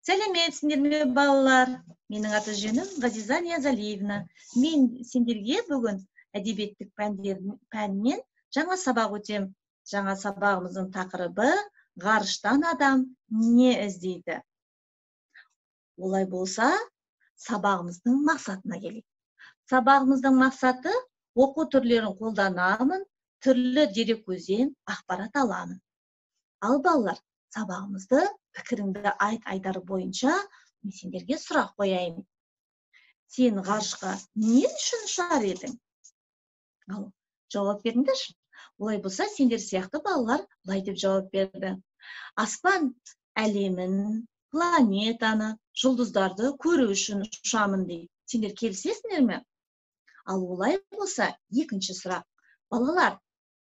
Сәлеметсіңдер ме, балалар? Менің аты жөнім Ғазиза Ниязалиевна. Мен сендерге бүгін әдебиеттік пәнінен жаңа сабақ өтем. Жаңа сабағымыздың тақырыбы ғарыштан адам не іздейді? Олай болса, сабағымыздың мақсатына келейік. Сабағымыздың мақсаты оқу түрлерін қолданамын, түрлі дереккөзден ақпарат аламын. Ал балалар, сабағымызды пікіріңді айт айдары бойынша мен сендерге сұрақ қояйын. Сен ғарышқа не үшін ұшар едің? Ал жауап беріңдерші. Олай болса, сендер сияқты балалар былай деп жауап берді. Аспан әлемін, планетаны, жұлдыздарды көру үшін ұшамын дейді. Сендер келісесіңдер ме? Ал олай болса, екінші сұрақ. Балалар,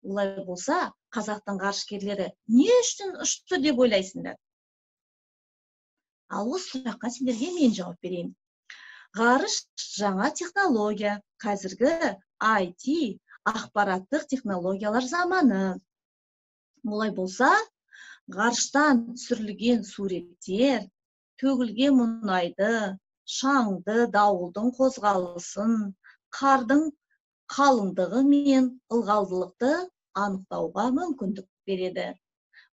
олай болса, қазақтың ғарышкерлері не үшін ұшты деп ойлайсыңдар? Ал осы сұраққа сендерге мен жауап берейін. Ғарыш жаңа технология, қазіргі IT, ақпараттық технологиялар заманы. Олай болса, ғарыштан түсірілген суреттер, төгілген мұнайды, шаңды дауылдың қозғалысын, қардың қалыңдығы мен ылғалдылықты анықтауға мүмкіндік береді.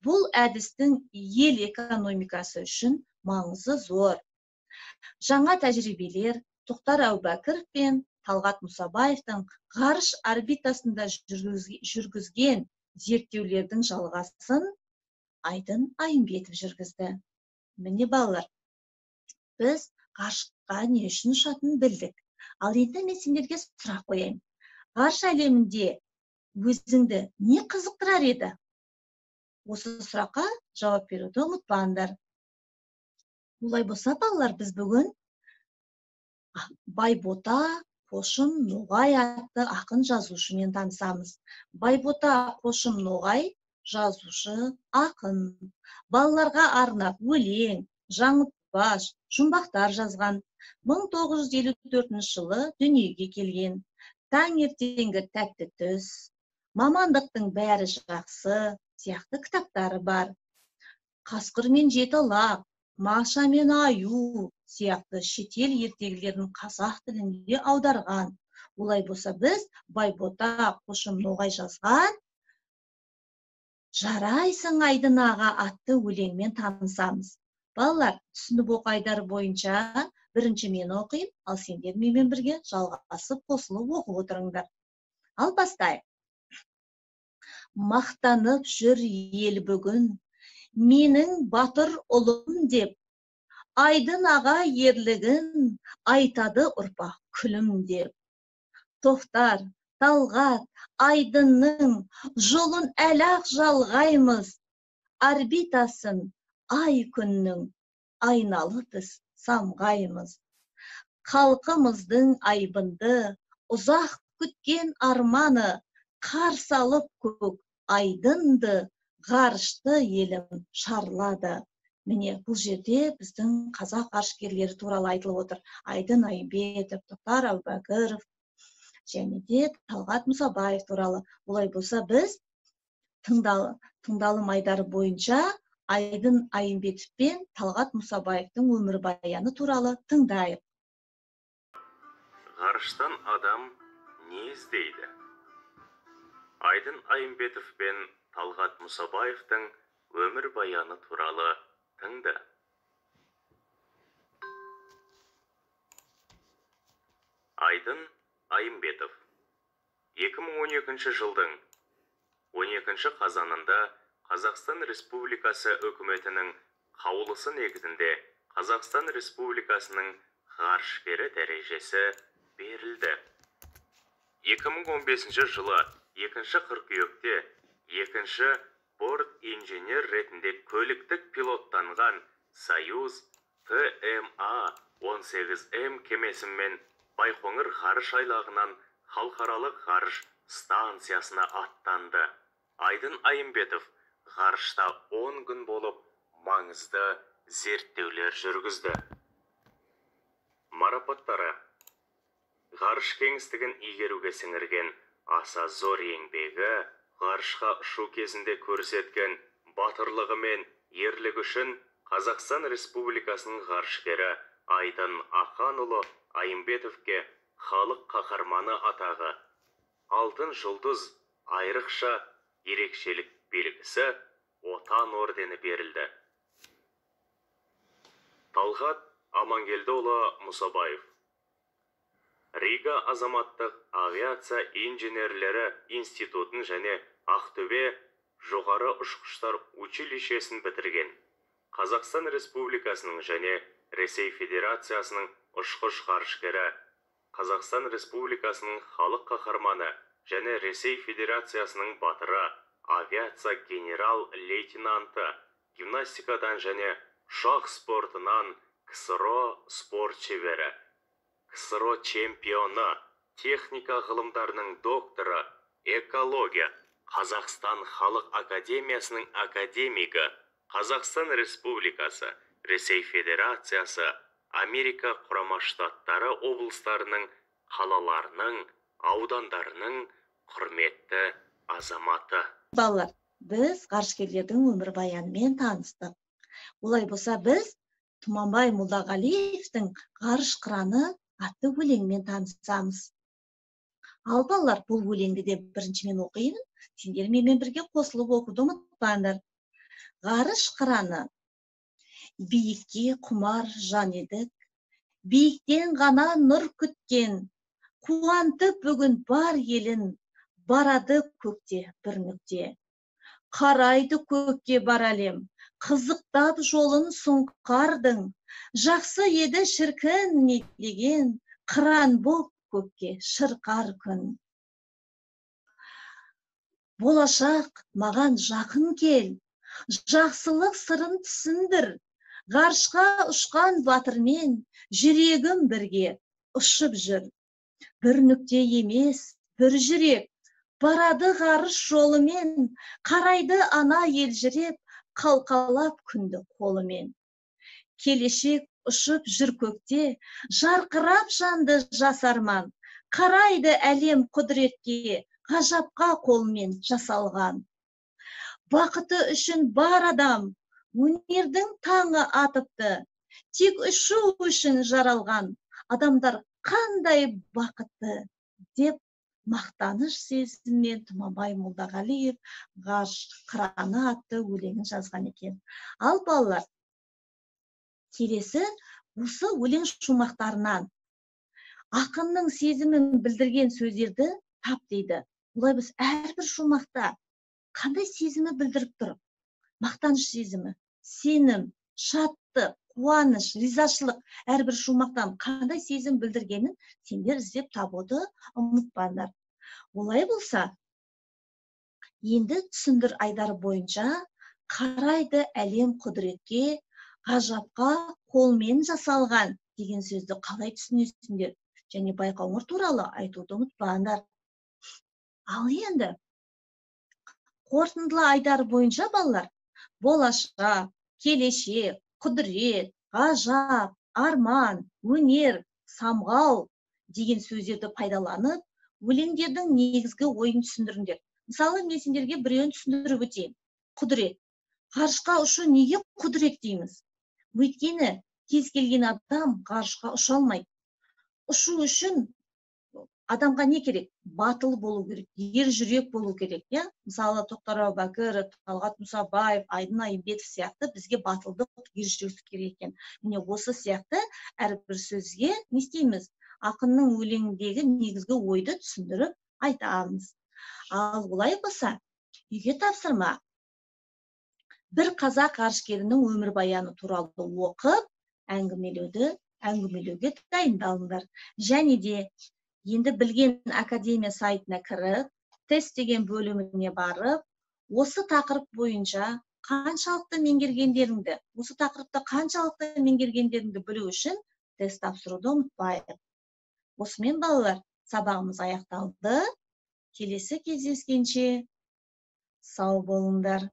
Бұл әдістің ел экономикасы үшін маңызы зор. Жаңа тәжірибелер Тоқтар Әубәкіров пен Талғат Мұсабаевтың ғарыш орбитасында жүргізген зерттеулердің жалғасын Айдын Айымбетов жүргізді. Міне балалар, біз ғарышқа не үшін ұшатынын білдік. Ал енді мен сендерге сұрақ қояйын. Ғарыш әлемінде өзіңді не қызықтырар еді? Осы сұраққа жауап беруді ұмытпаңдар. Олай болса, балалар, біз бүгін Байбота Қошым Ноғай атты ақын жазушымен танысамыз. Байбота Қошым Ноғай жазушы, ақын. Балаларға арнап өлең, жаңылтпаш, жұмбақтар жазған. 1954 жылы дүниеге келген. Таңертеңгі тәтті түс, мамандықтың бәрі жақсы сияқты кітаптары бар. Қасқыр мен жеті лақ, Маша мен аю сияқты шетел ертегілерін қазақ тілінде аударған. Олай болса, біз Байбота Қошым Ноғай жазған Жарайсың Айдын аға атты өлеңмен танысамыз. Балалар, түсініп оқы айдары бойынша бірінші мен оқиын, ал сендер менімен бірге жалғасып қосылып оқып отырыңдар. Ал бастайық. Мақтанып жүр ел бүгін, менің батыр ұлым деп, Айдын аға ерлігін айтады ұрпақ күлім деп. Тоқтар, Талғат, Айдынның жолын әлі-ақ жалғаймыз, орбитасын ай күннің айналып біз самғаймыз. Халқымыздың айбынды, ұзақ күткен арманы, қарсы алып көк айдынды, ғарышты елім шарлады. Міне, бұл жерде біздің қазақ ғарышкерлері туралы айтылып отыр. Айдын Айымбетов, Тоқтар Әубәкіров және де Талғат Мұсабаев туралы. Олай болса, біз тыңдалым айдары бойынша Айдын Айымбетов пен Талғат Мұсабаевтың өмірбаяны туралы тыңдайық. Ғарыштан адам не іздейді? Айдын Айымбетов пен Талғат Мұсабаевтың өмірбаяны туралы тыңда. Айдын Айымбетов 2012 жылдың 12 қазанында Қазақстан Республикасы үкіметінің қаулысы негізінде Қазақстан Республикасының ғарышкері дәрежесі берілді. 2015 жылы 2 қыркүйекте екінші борт инженер ретінде көліктік пилоттанған Союз ТМА-18М кемесімен Байқоңыр ғарыш айлағынан халықаралық ғарыш станциясына аттанды. Айдын Айымбетов ғарышта 10 күн болып маңызды зерттеулер жүргізді. Марапаттары: ғарыш кеңістігін игеруге сіңірген аса зор еңбегі, ғарышқа ұшу кезінде көрсеткен батырлығы мен ерлігі үшін Қазақстан Республикасының ғарышкері Айдын Ақанұлы Айымбетовке Халық қаһарманы атағы, Алтын жұлдыз айрықша ерекшелік белгісі, Отан ордені берілді. Талғат Амангелдіұлы Мұсабаев Рига азаматтық авиация инженерлері институтын және Ақтөбе жоғары ұшқыштар училищесін бітірген. Қазақстан Республикасының және Ресей Федерациясының ұшқыш ғарышкері, Қазақстан Республикасының халық қаһарманы және Ресей Федерациясының батыры, авиация генерал-лейтенанты, гимнастикадан және ұшақ спортынан КСРО спорт шебері, КСРО чемпионы, техника ғылымдарының докторы, экология, Қазақстан халық академиясының академигі, Қазақстан Республикасы, Ресей Федерациясы, Америка Құрама Штаттары облыстарының, қалаларының, аудандарының құрметті азаматы. Балалар, біз ғарышкерлердің өмірбаянымен таныстық. Олай болса, біз Тұманбай Молдағалиевтің «Ғарыш қыраны» атты өлеңімен танысамыз. Ал балалар, бұл өлеңді де бірінші мен оқимын, сендер менімен бірге қосылып оқуды ұмытпаңдар. Ғарыш қыраны. Биікке құмар жан едік, биіктен ғана нұр күткен, қуантып бүгін бар елін, барады көкте бір нүкте. Қарайды көкке бар әлем, қызықтап жолын сұңқардың, жақсы еді шіркін не деген, қыран боп көкке шырқар күн. Болашақ, маған жақын кел, жақсылық сырын түсіндір, ғарышқа ұшқан батырмен жүрегім бірге ұшып жүр. Бір нүкте емес, бір жүрек, барады ғарыш жолымен, қарайды ана елжіреп, қалқалап күнді қолымен. Келешек ұшып жүр көкте, жарқырап жанды жас арман, қарайды әлем құдіретке, ғажапқа қолмен жасалған. Бақыты үшін бар адам, өнердің таңы атыпты, тек ұшу үшін жаралған, адамдар қандай бақытты, деп мақтаныш сезіммен Тұманбай Молдағалиев «Ғарыш қыраны» атты өлеңін жазған екен. Ал балалар, келесі осы өлең шумақтарынан ақынның сезімін білдірген сөздерді тап дейді. Олай біз әрбір шумақта қандай сезімі білдіріп тұр? Мақтаныш сезімі, сенім, шаттық, қуаныш, ризашылық, әрбір шумақтан қандай сезім білдіргенін сендер іздеп табуды ұмытпаңдар. Олай болса, енді түсіндір айдары бойынша қарайды әлем құдіретке, ғажапқа қолмен жасалған деген сөзді қалай түсінесіңдер? Және Байқоңыр туралы айтуды ұмытпаңдар. Ал енді қорытындылы айдар бойынша балалар, болашақ, келешек, құдірет, ғажап, арман, өнер, самғау деген сөздерді пайдаланып, өлеңдердің негізгі ойын түсіндіріңдер. Мысалы, мен сендерге біреуін түсіндіріп өтейін. Құдірет. Ғарышқа ұшу неге құдірет дейміз? Өйткені кез келген адам ғарышқа ұша алмайды. Ұшу үшін адамға не керек? Батыл болу керек, ер жүрек болу керек, иә? Мысалы, Тоқтар Әубәкіров, Талғат Мұсабаев, Айдын Айымбетов сияқты бізге батылдық, ер жүректік керек екен. Міне осы сияқты әрбір сөзге не істейміз? Ақынның өлеңіндегі негізгі ойды түсіндіріп айтамыз. Ал олай болса, үйге тапсырма. Бір қазақ ғарышкерінің өмірбаяны туралы оқып, әңгімелеуге дайындалыңдар. Және де енді Білген академия сайтына кіріп, тест деген бөліміне барып, осы тақырып бойынша қаншалықты меңгергендеріңді, осы тақырыпты қаншалықты меңгергендеріңді білу үшін тест тапсыруды ұмытпайық. Осымен балалар, сабағымыз аяқталды. Келесі кездескенше сау болыңдар.